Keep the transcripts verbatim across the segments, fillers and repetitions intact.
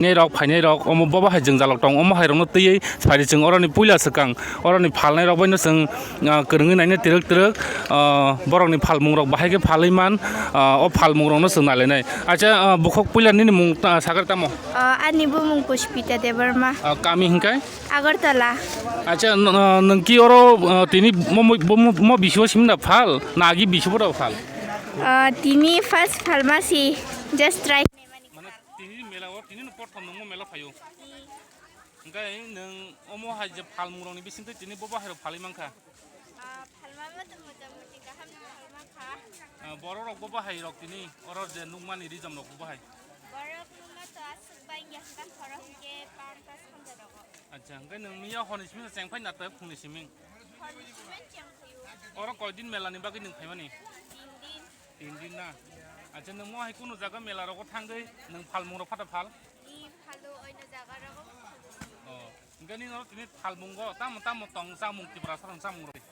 Nai rok phainai rok omo bobo hai jwngjalok tong, omo hai rokno twiwi phaidi chwng oroni puila swkang oroni phalnai rok baino chwng, ah, kwrwngwi naina twrwk twrwk, ah, borokni phalmung rok bahai khe phalwi man, ah, o phalmung rokno chwng nailainai. Acha, ah, bukhuk puila nini mung ta-, sakar tamo? Ah, ani bumung Puspita Debbarma. Ah, kami hwnkhe? Agartala. Acha, n-, ah, nwng ki oro, ah, tini mo, mo, mo, mo bisi o simi da phal, na agi bisi o da phal? Ah, tini first phalmasi, just try. Mane tini mela o tini no prothom nwng mo mela phaio. Hwnkhe nwng omo hai je phalmung rokni bisingtwi tini bo bahai rok phalwi mankha? Ah, phalma ma to mota moti kaham no phalma kha. Ah, borok rok bo bahai rok tini oro je nukmani rijom rok bo bahai. Borok nukma to aswk bai ya hwnkhe khorok hwnkhe pang ta samja rogo. Acha, hwnkhe nwng miya horni simi chengphai na tei phungni simi? Horni simi chengphaio. Oro koi din mela ni bagwi nwng phaimani? Tin din. Tin din na? Acha, nwng mo hai kunu jaga mela rogo thangwi nwng phalmung rok phata phal? I phalo oino jaga rogo. Oh, hwnkhe nini oro tini phalmungo tamo tamo tong chamung Tiprasa rok chamung rok?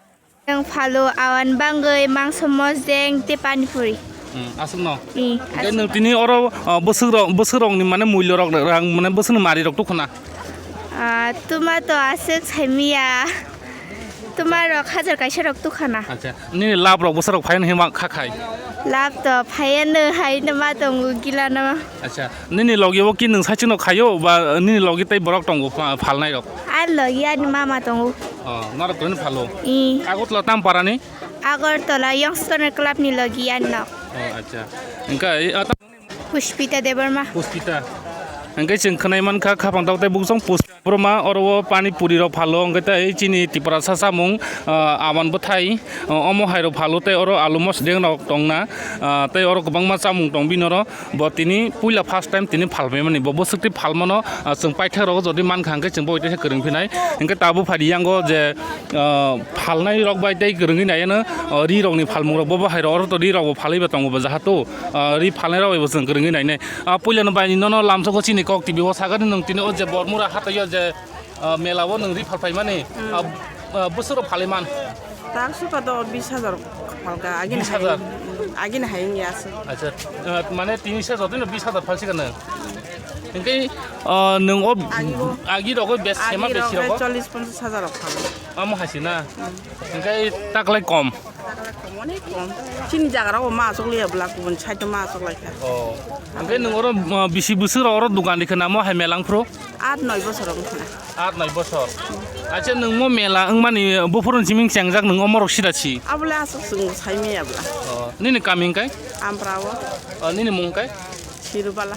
Nwng phalo awan bangwi mangso mosdeng tei pani puri. Hmm, aswk no? I, hwnkhe aswk. Nwng tini oro, ah, bwswk rok, bwswk rokni mane mulyo rok rang mane bwswkni mari rok tukhuna? Ah, tuma to aswk saimiya. Tuma rok hajar kaisa rok tukhana. Acha, nini lab rok bwswk rok phaiya hinma kha khai? Lab to phaiya no hai no ma tongo gila no. Acha, nini logi o ki nwng saichung no khaio ba nini logi tei borok tongo pha-, phalnai rok? Ar logi ani mama tongo. Oh, norok toni phalo? I. Agartala tam parani? Agartala Youngster Club ni logi ani nok. Oh, acha. Hwnkhe, ah, ta- Puspita Debbarma. Puspita. Hwnkhe chwng khwnai mankha, khaphang tok tei buksong Puspita Debbarma, oro o pani puri rok phalo, hwnkhe tei chini Tiprasa chamung, ah, awan bwthai, ah, omo hai rok phalo, tei oro alu mosdeng rok tongna, ah, tei oro kwbangma chamung tong bini oro. Bo tini puila first time tini phalmani, bo bwswk twi phalmano, ah, chwng paithak rogo jodi mankha hwnkhe chwng bo tei kwrwng phinai. Hwnkhe tabuk phaidi yango je, ah, phalnai rok bai tei kwrwngwi naiya no, ah, ri rokni phalmung rok bo bahai rok oro to ri rok bo phalwi ba tongo bo jahato, ah, ri phalnai rok bai bo chwng kwrwngwi nainai. Ah, puila no bai nono lamsoko chini kok T V o sagani nwng tini o je Bormura hatwi o je, ah, mela o nwng ri phalphai mani, hmm, ah, ah, bwswk rok phalwi man? Tak suka do bis hajar phalka, agini bis hajar? Hai, agini hai wngya aswk. Acha, ah, mane tini se jotino bis hajar phalsi kano. Hwnkhe, ah, nwng o agi o, agi rogo bes sema agi besi rogo rogo? Chollis ponchas hajar rok phalwi. Amo hasi na? Hmm. Hwnkhe taklai kom? Taklai kom, onek kom. Chini jaga rogo ma aswk liya bwla kubun side o ma aswk laikha. Oh. Hwnkhe nwng oro, ah, bisi bwswk rok oro dogan rikha namo hai melang phuru? Aat noi bosor wng khna. Aat noi bosor. Acha, nwng mo mela wngmani buphuru ni simi chengjak nwng omorok sida si? Abole aswk chwng sai maya bwla. Oh, nini kami hwnkhe? Ampra o. Oh, nini mung hwnkhe? Sirubala.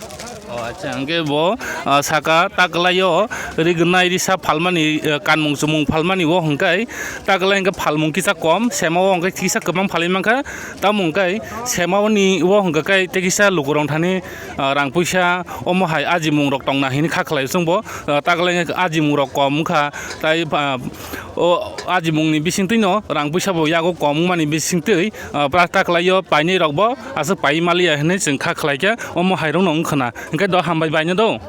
Oh, acha, hwnkhe bo, ah, saka taklaio rignai risa phalmani, ah, kanmung chumung phalmani o hwnkhe taklai hwnkhe phalmung kisa kom, sema o hwnkhe kisa kwbang phalwi mankha, tamo hwnkhe sema oni o hwnkhe khe tei kisa lukurok thani, ah, rang puisa omo hai ajimung rok tongna hini kha khlai chwngbo, ah, taklai ajimung rok kom wngkha, tai, ah, o ajimung ni bisingtwi no rang puisa bo yago kom wngmani bisingtwi, ah, pra taklai o painai rok bo aswk pai maliya hinwi chwng kha khlai khe omo hai rok no wngkhwna. Hwnkhe do hambai baino do,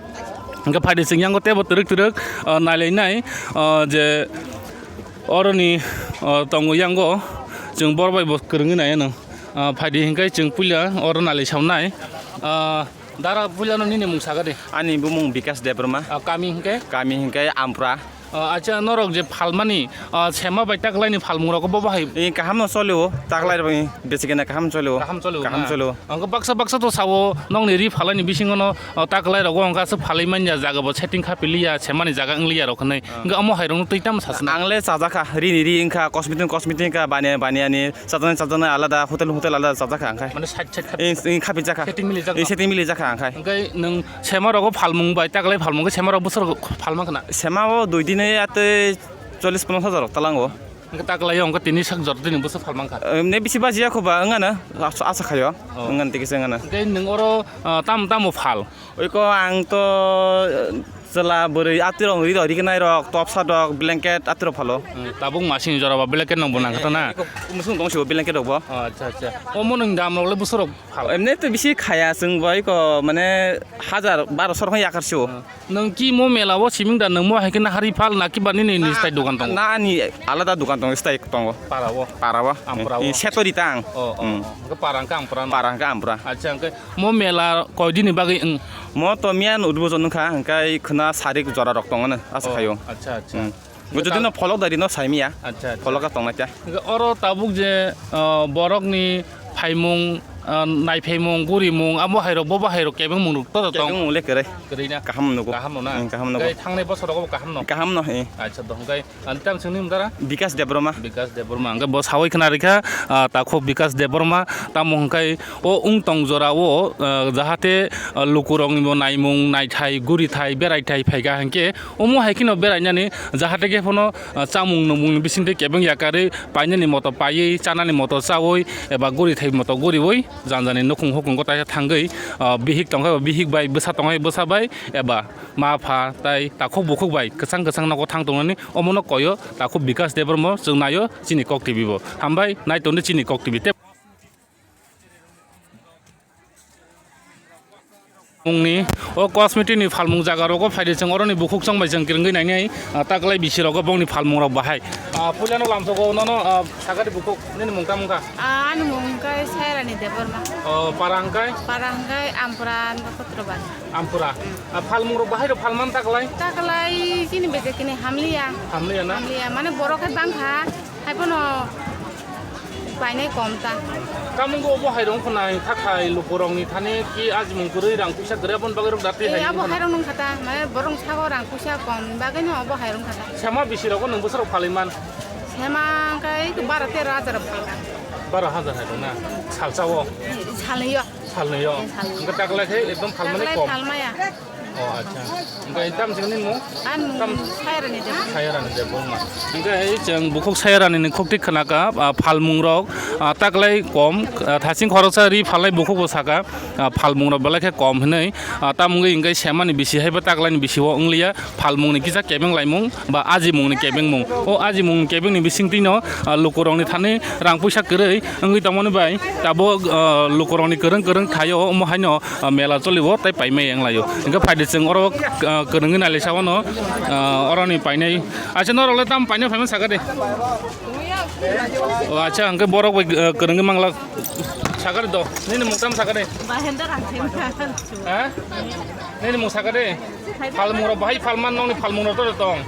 hwnkhe phaidi chwng yango teibo twrwk twrwk, ah, nailainai, ah, je oroni, ah, tongo yango chwng bor bai bo kwrwngwi nai ano, ah, phaidi hwnkhe chwng puila oro nailai sawnai, ah, Dara, puilano nini mung saga de. Ani bumung Bikas Debbarma. Ah, kami hwnkhe? Kami hwnkhe Ampra. Ah, acha, norok je phalmani, ah, sema bai taklaini phalmung rok bo bahai? Eh, kaham no cholio, taklai rok, eh, besigena kaham cholio. Kaham cholio. Kaham na? Cholio. Ang baksa baksa to sao, nokni ri phalaini bisingo no, ah, taklai rok wngkha se phalai manya jaga bo setting kha piliya, semani jaga wngliya rok hinwi. Ah. Hwnkhe omo hai rok no twi tamo sasna? Ang le chajakha, rini ri wngkha, kosmitin kosmitin wngkha, baniya baniya ni. Chajaknai, chajaknai alada, hotel, hotel alada chajakha ang khai. Mane side, side kha-, eh, eh, khapi jakha. Setting mili jakha. Eh, setting mili jakha ang khai. Hwnkhe nwng sema rogo phalmung bai, taklai phalmung khe sema rok bwswk rok phalma khna? Sema o dui din ya tei chollis ponchas hajar rok talango. Hwnkhe taklai o hwnkhe tini sak jor tini bwswk phalma kha? Eh, ne bisi baji ya kho ba wngana, asa, asa khayo. Oh. Wngana tei kisa wngana. Hwnkhe nwng oro, ah, tam, tamo phal? Oiko ang to, eh, chwla bwrwi atwi rok ri rok rignai rok top sa rok blanket atwi rok phalo. Hmm, tabuk masini jora ba blanket nang bo nang kha na? Iko musung tong sibo blanket rok bo. Oh, acha, acha. Omo nwng dam rok le bwswk rok phal? Emne to bisi khaya chwng bo iko mane hajar barosho rok yakar sibo. Hmm. Nwng ki mo mela o siming da nwng mo hai khe na hari phal na kiba nini ni stai dogan tongo? Na ani alada dogan tongo stai tongo. Para o? Para o. Ampra o? Eh, seto ri tang. Oh, oh, hmm, oh. Hwnkhe para hwnkhe ampra no? Para hwnkhe ampra. Acha, hwnkhe mo mela koi dini bagwi wng? Mo to miyan udbujon wngkha, hwnkhe khwna sarik jora rok tongmani asa Oh, khaio. Acha, acha. Hmm. Bo jodi no pholok dari no saimiya. Acha, acha. Pholok ka tongna kya? Hwnkhe oro tabuk je, ah, borok ni phaimung, ah, naiphaimung, gurimung, abo hai rok, bobo hai rok kebeng mung rok to tong. Kebeng mung le kwrwi. Kwrwi na? Kaham nugo. Kaham no na? Hmm, kaham nugo. Hwnkhe thangnai bosor rogo bo kaham no? Kaham no, eh. Acha, do hwnkhe Ang tam sini mung dara? Bikas Debbarma. Bikas Debbarma. Hwnkhe bo sawi khna rikha, ah, takhuk Bikas Debbarma. Tamo hwnkhe o wng tong jora o, ah, jahate, ah, lukurokni bo naimung, naithai, gurithai, beraithai phaikha hwnkhe omo hai kheno berainani jahate khe phano, ah, chamung nungmungni bisingtwi kebeng yakarwi painani moto paiwi, chanani moto chawi eba gurithai moto guriwi janjani nukhung hukhungo taisa thangwi, ah, bihik tongkha bihik bai, bwsa tongkha bwsa bai eba Ma pha tai takhuk bukhuk bai kwchang kwchang nogo thang tongnani omono koyo takhuk Bikas Debbarma chwng naio chini Kok T V bo. Hambai nai tongdi chini Kok T V tei mungni o cosmetic ni phalmung jaga rogo phaidi chwng oroni bukhuk chong bai chwng kwrwngwi nainai, ah, taklai bisi rogo bongni phalmung rok bahai. Ah, puilano lamsogo nono, ah, sakari bukhuk nini mung tamo wngkha? Ah, ani mung wngkha Sairani Debbarma. Oh, para hwnkhe? Para hwnkhe Ampura Nokotro Bari. Ampura. Ah, phalmung rok bahai rok phalman taklai? Taklai chini bejekini hamliya. Hamliya na? Hamliya, mane borok hai bangkha, hai bono painai kom ta. Kamungo obo hai rong khonai thakhai lukurokni thani ki ajimung kwrwi rang puisa kwrwi aboni bagwi rok dati Eh, hai abo wngkha na? Hai rong nung khata, mane borok sago rang puisa kom bagwi no obo hai rong khata. Sema bisi rogo nung bwsarok phalwi man? Sema kai baro tero hajar phalka. Baro hajar hai rong na? Salsa o? Salnwi o. Salnwi o. Eh, salnwi. Hwnkhe taklai khe ekdom phalmani Taklai kom. Phalmaya. Oh, acha. Hwnkhe tam sini mo? An Tam Sairani de. Sairani de bongma. Hwnkhe ei chwng bukhuk Sairani ni khukti khwnaka, ah, phalmung rok, ah, taklai kom, ah, thaching khoroksa ri phalnai bukhuk bo saka, ah, phalmung rok belai khe kom hinwi, ah, tamungwi hwnkhe semani bisi hai ba taklai ni bisi o wngliya. Phalmungni kisa kebeng laimung ba ajimungni kebengmung. O ajimungni kebengni bisingtwino, ah, lukurokni thani rang puisa kwrwi wngwi tongmani bai tabuk, ah, lukurokni kwrwng kwrwng thaio omo haino, ah, mela cholibo tei paimai wnglaio. Hwnkhe phaidi chwng oro, ah, kwrwngwi nailai sawano, ah, oroni painai. Acha norokle tamo painai phaimani sakha de? O acha hwnkhe borok bai, ah, kwrwngwi mangla sakha de do. Nini mung tamo sakha de? Bahendra Rangchakma. Ha? Nini mung sakha de? Phalmung rok bahai phalman nokni phalmung rok to tong.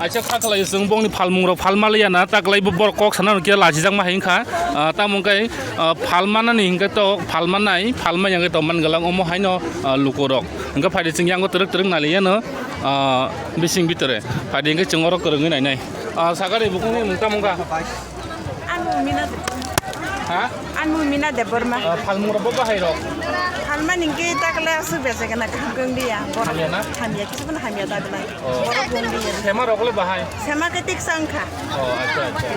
Acha kha khlai chwng bongni phalmung rok phalma liya na taklai bo borok kok sana khe lachijak ma hai wngkha. Ah, tamo wngkha, ah, phalmanani hwnkhe to phalmanai phalma yang to man galang omo haino, ah, lukurok. Hwnkhe phaidi chwng yango twrwk twrwk naliya no, ah, bising bitore. Phaidi hwnkhe chwng oro kwrwngwi nainai. Ah, sakari bukungni mung tamo wngkha? Anmung Mina Debbarma. Ha? Anmung Mina Debbarma. Ah, phalmung rok bo bahai rok? Phalmani hwnkhe taklai aswk bejegana kaham khe wngya. Borok Hamya na? Hamya, kisa phano hamya taklai. Oh. Borok wngya. Sema rok le bahai? Sema khe tiksa wngkha. Oh, acha, acha.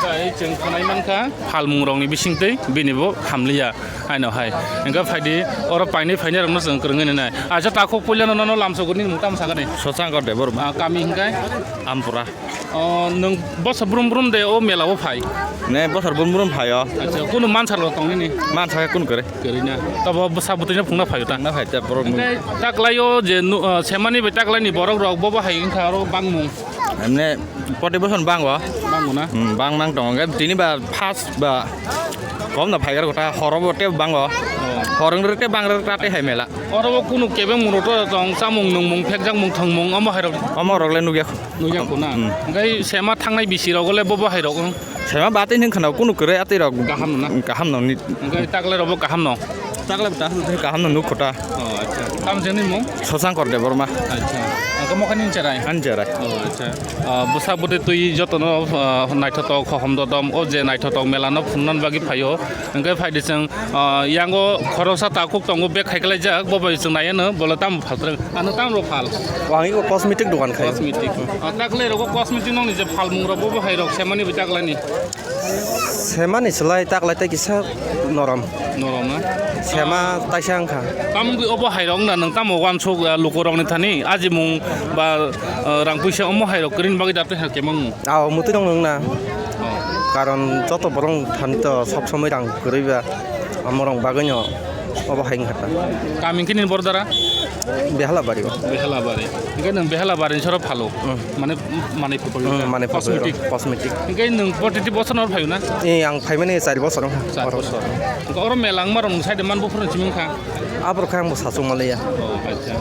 Bai chwng khwnai mankha, phalmung rokni bisingtwi bini bo hamliya. Haino hai. Hwnkhe phaidi oro painai phainai rokno chwng kwrwngwi nai. Acha takhuk puilano nono lamsogoni mung tamo sakha de? Sosangkar Debbarma. Ah, kami hwnkhe? Ampura. O, nwng bosor brum brum de o mela o phai? Ne, bosor brum brum phai o. Acha, kunu mansa rok tong nini? Mansa khe kunu kwrwi. Kwrwi na. Tobo bwsa bwtwi no phungna phai o ta? Na phai ta borok. Hwnkhe taklai o je nu-, o, semani bai taklai ni borok rok bo bo hai wngkha aro bangmung. Emne poti boson bango. Bango na? Hmm, bang nang tongo. Hwnkhe tini ba first ba kom no phai garo ta horo bo te bango. Oh. Horo te bang rok ta te hai mela. Oro bo kunu kebeng mung rok to tong chamung nungmung phekjak mung thwngmung omo hai rok. Omo rok le nugya. Nugya ko na? Hmm. Hwnkhe sema thangnai bisi rok le bo bo hai rok wng? Sema batwi nwng khna kunu kwrwi atwi rok. Kaham no na? Kaham no ni. Hwnkhe taklai rok bo kaham no? Taklai bo kaham no nuk kho ta. Oh, acha. Tamo jani mung? Sosangkar Debbarma. Acha. Ang kamo khani cherai? Ani cherai. Oh, acha. Ah, bwsa bwtwi twi jotono, ah, naithotok hohom dodom o je naithotok mela no phunukna bagwi phaio. Hwnkhe phaidi chwng, ah, yango khoroksa takhuk tongo bag khaiklaijak bo bai chwng naiya no bole tamo phaltrwk. Ano tamo rok phal? O ang iko cosmetic dogan khai. Cosmetic. Ah, taklai rogo cosmetic nokni je phalmung rok bo bo hai rok semani bai taklai ni. Semani slai taklai tei kisa norom. Norom na? Sema taisa wngkha. Tamungwi obo hai rok wngna nwng tamo wansuk, ah, luku rokni thani ajimung ba, ah, rang puisa omo hai rok kwrwini bagwi da twi hai kemang. Ao mutwi rok nwng na. Oh. Karon joto borok thani to sob somoi rang kwrwi ba omo rok bagwi no. Obo hai wngkha ta. Kami khe nini bordara? Behalabari o. Behalabari. Hingke nwng Behalabari ni soro phalo? Hmm. Mane, mane phukol Hmm, mane phukol cosmetic. Cosmetic. Hingke nwng forty bosor no phayo na? Eh, ang phaimani char bosor wngkha. Char bosor. Hingke oro mela wngma rok nwng side man buphuru simi wngkha? Aboro khe ang bo sachung maliya. Oh, acha.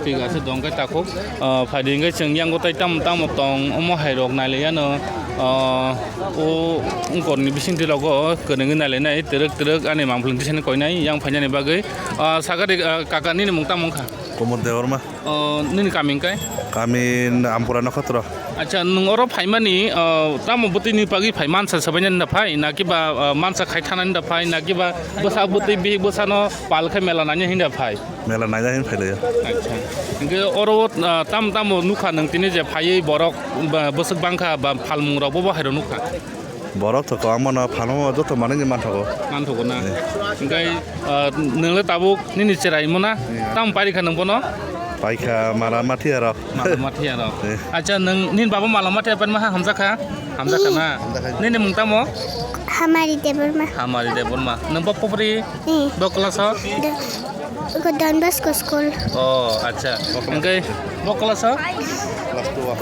Thik ase, dong khe takhuk. Ah, phaidi hingke chwng yango tai tamo tamo tong omo hai rok nailaiya no. Ah, o ungkorni bisingtwi rogo kwrwngwi nailainai twrwk twrwk ani mangphlung tisani koinai yang phainani bagwi. Ah, sakari, ah, kaka nini mung tamo wngkha? Komod Debbarma. Oh, nini kami hingkai? Kami Ampura Nokotro. Acha, nwng oro phaimani, oh, tamo bwtwini bagwi phai mansa sabainani da phai, nakiba, ah, mansa khai thanani da phai, nakiba bwsa bwtwi bihik bwsano pal khai mela nanya hinda phai? Mela naina hin phailaiya. Acha. Hingke oro, ah, tam tamo nukha nwng tini je phaiwi borok ba bwswk bangkha ba phalmung rok bo bo hai rok nukha? Borok to kwbangma no phalmung joto manwi ni manthogo. Manthogo na? Eh. Hingke, ah, nwng le tabuk nini cherai mo na? Eh. Tam pairikha nwng bono? Paikha mala mathiya rok. Mala mathiya rok. Eh. Acha, nwng nini baba mala mathiya pan maha hamjakha? Hamjakha na? Hamjakha. Nini mung tamo? Hamari Debbarma. Hamari Debbarma. Nwng bo pobri? Eh. Bo class o? Do-, Don Bosco School. Oh, acha. Hingke bo class o?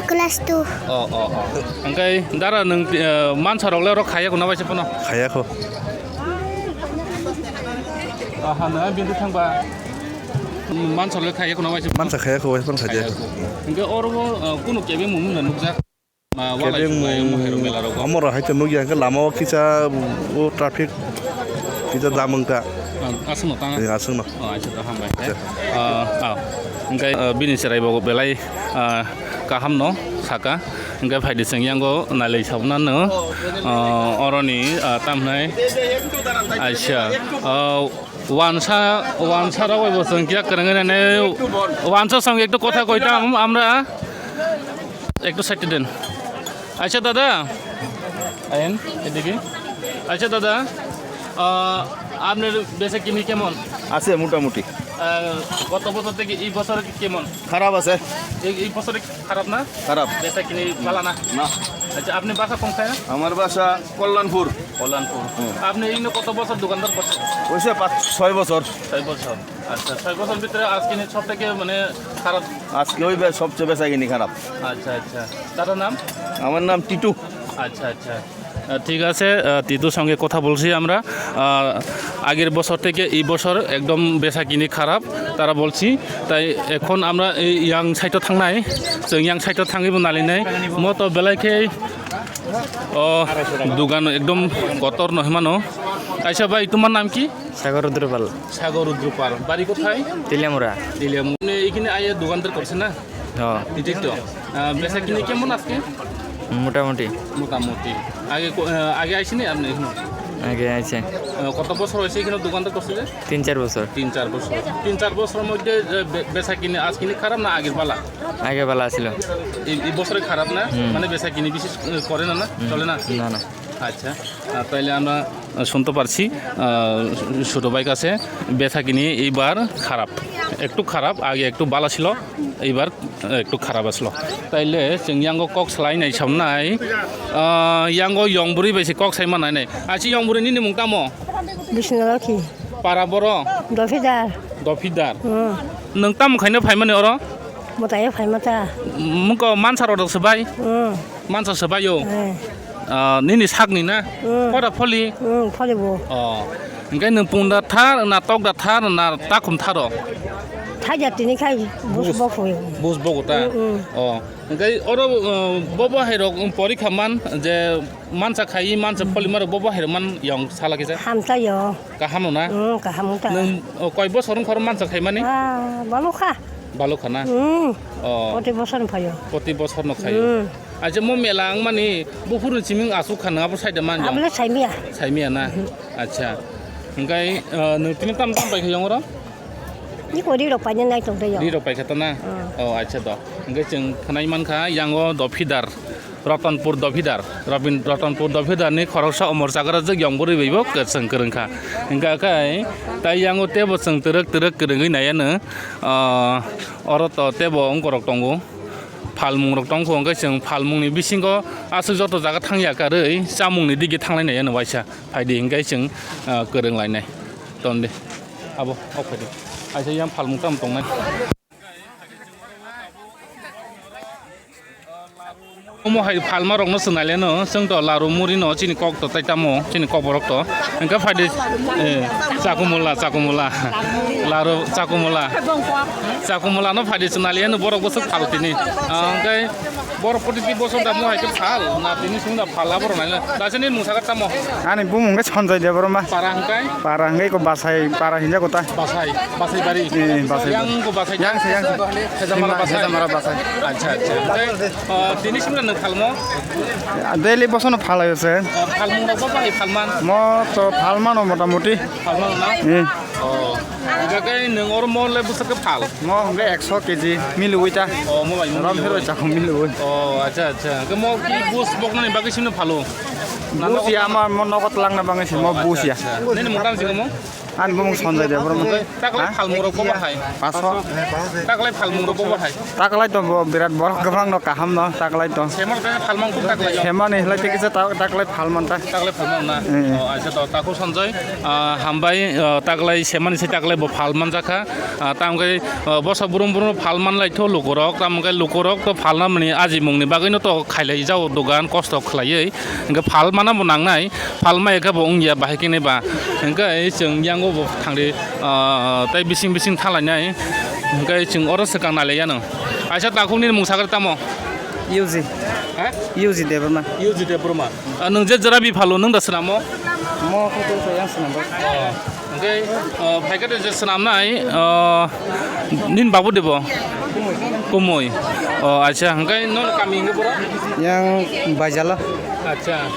Class two. Oh, oh, oh. Hingke dara nwng, eh, mansa rok le oro khaya kuna bai se pono? Khaya kho. Aha, na bintu thangba. Mansa le khaya kuna bai se pono? Mansa khaya kho, bai pono khaya. Khaya kho. Hingke oro bo, eh, kunu kebe mung nukjak? Ma, wala Kebeng chumai, omo hai rok mela rok. Amoro hai to nukya hwnkhe lama o kisa o traffic kisa jam wngkha. Ah, aswkno tang? Eh, aswkno. Oh, acha, to hambai. Acha. Ah, ah. Hingke, ah, bini cherai bo belai, ah, kaham no saka. Hingke phaidi chwng yango nailai sabna no. Ah, oroni, ah, tamhnai. Acha. Ah, wansa, wansa rok bai bo chwng kiya kwrwngwi nai. Wansa song ektu kotha koitam amra. একটু সাইডে দেন। আচ্ছা দাদা, আইন এদিকে। আচ্ছা দাদা, আহ, আপনার বেচা কিনি কেমন? আছে মোটামুটি। আহ, গত বছর থেকে এই বছর কেমন? খারাপ আছে। এই, এই বছরে খারাপ না? খারাপ। বেচা কিনি ভালো না? না। আচ্ছা, আপনি বাসা কোনখানে? আমার বাসা কল্যাণপুর। কল্যাণপুর। হুম। আপনি এখানে কত বছর দোকানদার করছেন? হয়েছে পাঁচ, ছয় বছর। ছয় বছর। আচ্ছা, ছয় বছর ভিতরে আজকে নিয়ে সব থেকে মানে খারাপ? আজকে ওই বে-, সবচেয়ে বেচা কিনি খারাপ। আচ্ছা, আচ্ছা। দাদার নাম? আমার নাম টিটু। আচ্ছা, আচ্ছা। আহ, ঠিক আছে, আহ, টিটুর সঙ্গে কথা বলছি আমরা। আহ, আগের বছর থেকে এই বছর একদম বেচা কিনি খারাপ, তারা বলছি। তাই এখন আমরা এই ইয়াং সাইডে থাংনাই, जों ইয়াং সাইডে থাংইবো নালিনাই। মতো বেলাইখে, ও, দোকান একদম কতর নহিমানো। আচ্ছা ভাই, তোমার নাম কি? সাগর রুদ্রপাল। সাগর রুদ্রপাল। বাড়ি কোথায়? তেলিয়ামুড়া। তেলিয়ামুড়া। আপনি এখানে আইয়ে দোকানদার করছেন না? হ্যাঁ। এটাই তো। আহ, বেচা কিনে কেমন আজকে? মোটামুটি। মোটামুটি। আগে কো-, আহ, আগে আইসেনি আপনি এখানে? আগে আইছে। আহ, কত বছর হয়েছে এখানে দোকানদার করছে যে? তিন চার বছর। তিন চার বছর। তিন চার বছরের মধ্যে, আহ, বে-, বেচা কিনে আজ কিনে খারাপ না আগের বালা? আগে বালা ছিল। এই, এই বছরে খারাপ না? হুম। মানে বেচা কিনে বিশেষ, আহ, করে না, না? হুম। চলে না? না, না। আচ্ছা, আহ, তাইলে আমরা, আহ, শুনতে পারছি, আহ, ছোট ভাই কাছে বেচা কিনি এইবার খারাপ, একটু খারাপ, আগে একটু ভালো ছিল, এইবার, আহ, একটু খারাপ আসলো। তাইলে जों yango kok salainai samnai, ah, yango yong bwrwi bai se kok sai manai nai. Achi yong bwrwi nini mung tamo? Bisnu Lokhi. Para boro? Dofidar. Dofidar. Hmm. Nwng tamo khaino phaimani oro? Mwtai phaima ta. Mungko mansa rodok se bai? Hmm. Mansa se bai o? Eh. Ah, nini sakni na? Hmm. Kora pholi? Hmm, pholi bo. Oh. Hingke nwng pungda thar, na tokda thar, na takhum tharo? Thaja tini khai bus bok hui. Bus bok ta? Hmm, hmm. Oh. Hingke oro, uh, bobo hai rok, um, porikha man je mansa khai, mansa pholi maro bobo hai rok man yong sala kisa? Hamsa yo. Kaham no na? Hmm, kaham ta. Nwng, oh, koi bosor wngkha oro mansa khai mani? Ah, balokha. Balokha na? Hmm. Oh. Proti bosor no phaio. Proti bosor no khaio. Hmm. Acha mo mela wngmani buphuru chiming asuk kha nang abo side man jong? Abole saimia. Saimia na? Mhm. Acha. Hingkai, eh, nwng tini tam tam pai kha yong oro? Ni ko ri rok paina nai tong tei yo. Ri rok pai kha ta na? Hmm. Oh, acha do. Hingkai chwng khnai man kha yango Dofidar. Ratanpur Dofidar, Rabin-, Ratanpur Dofidar ni khoroksa omor chakrajak yong bwrwi bai bo kwchwng kwrwng kha. Hingkha khe tai yango tebo chwng twrwk twrwk kwrwngwi nai ano, ah, oro to tebo wngkorok tongo, phalmung rok tongkho, hwnkhe chwng phalmung ni bisingo aswk joto jaga thangya karwi chamung ni dige thanglai nai ano waisa phaidi hwnkhe chwng, ah, kwrwng lainai. Ton de. Abo, ok, phaidi. Aisa yang phalmung tam tongnai. Omo hai phalma rokno swnai leno, chwng to laru muri no, chini kok to tai tamo, chini kok borok to. Engka phaidi, eh, chakumula, chakumula. Laru chakumula. Chakumula no phaidi swnai leno, borok bwswk phal tini. Ah, engkai borok poti ti bosong da mo hai khe phal, na tini sung da phal abo rok nai. Da chini mung sakha tamo. Ani bumung khe Sanjay Debbarma. Para hwnkhe? Para hwnkhe ko Basai, para hinja kota. Basai, Basai bari. Eh, Basai bari. Yang ko Basai. Yang se, yang se. Hezamara Basai. Hezamara Basai. Acha, acha. Tei, ah, tini simna nang phalmo? Daily bosono phalai se. Ah, phalmung rok bo bai phalman? Mo to phalmano motamoti. Phalmano na? Eh. Oh. Gagai nang or mo le busa ke phal? Mo hwnkhe ekso K G miliwi ta. Oh, mo bai mo. Ram phero chakho miliwi. Oh, acha, acha. Ke mo ki bus boknani bagwi simna phalo? Bus ya, ama mo nogot langna bangwi se, mo bus ya. Nini mung tang sing mo? Ani bumung Sanjay Debbarma. Taklai phalmung rok bo bahai. Paso. Taklai phalmung rok bo bahai. Taklai to bo birat borok kwbang no kaham no taklai to. Semar khe phalmang khub taklai. Semani hlai te kisa ta-, taklai phalman ta. Taklai phalmang na. Eh. Oh, acha to takhuk Sanjay. Ah, hambai, ah, taklai semani se taklai bo phalman jakha. Ah, tamo khe, ah, bosa brum brum phalman lai tho lukurok. Tamo khe lukurok to phalna mani ajimung ni bagwi no to khailai jao dogan kosto khlaiwi. Hwnkhe phal mana bo nangnai, phal mai khe bo wngya bahai khe nai ba. Hwnkhe chwng yango bo thangdi, ah, tei bising bising thanglainai. Hwnkhe chwng oro swkang nailaiyano. Aisa takhukni mung sakhe tamo? U G. Ha? U G Debbarma. U G Debbarma. Ah, nwng je jora bi phalo nwng da swnamo? Mo khe to yang swnam ba. Oh. Hwnkhe, ah, phaikhe je swnamnai, ah, nini babu debo? Kumui. Oh, acha, hwnkhe nono kami hwnkhe boro? Yang Baijala. Acha.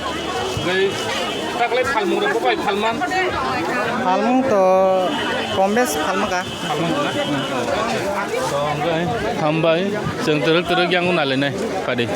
Hwnkhe taklai phalmung rok bo bai phalman? Phalmung to kom bes phalma ka. Phalmang na? To hwnkhe hambai, chwng twrwk twrwk yang nailainai, padi.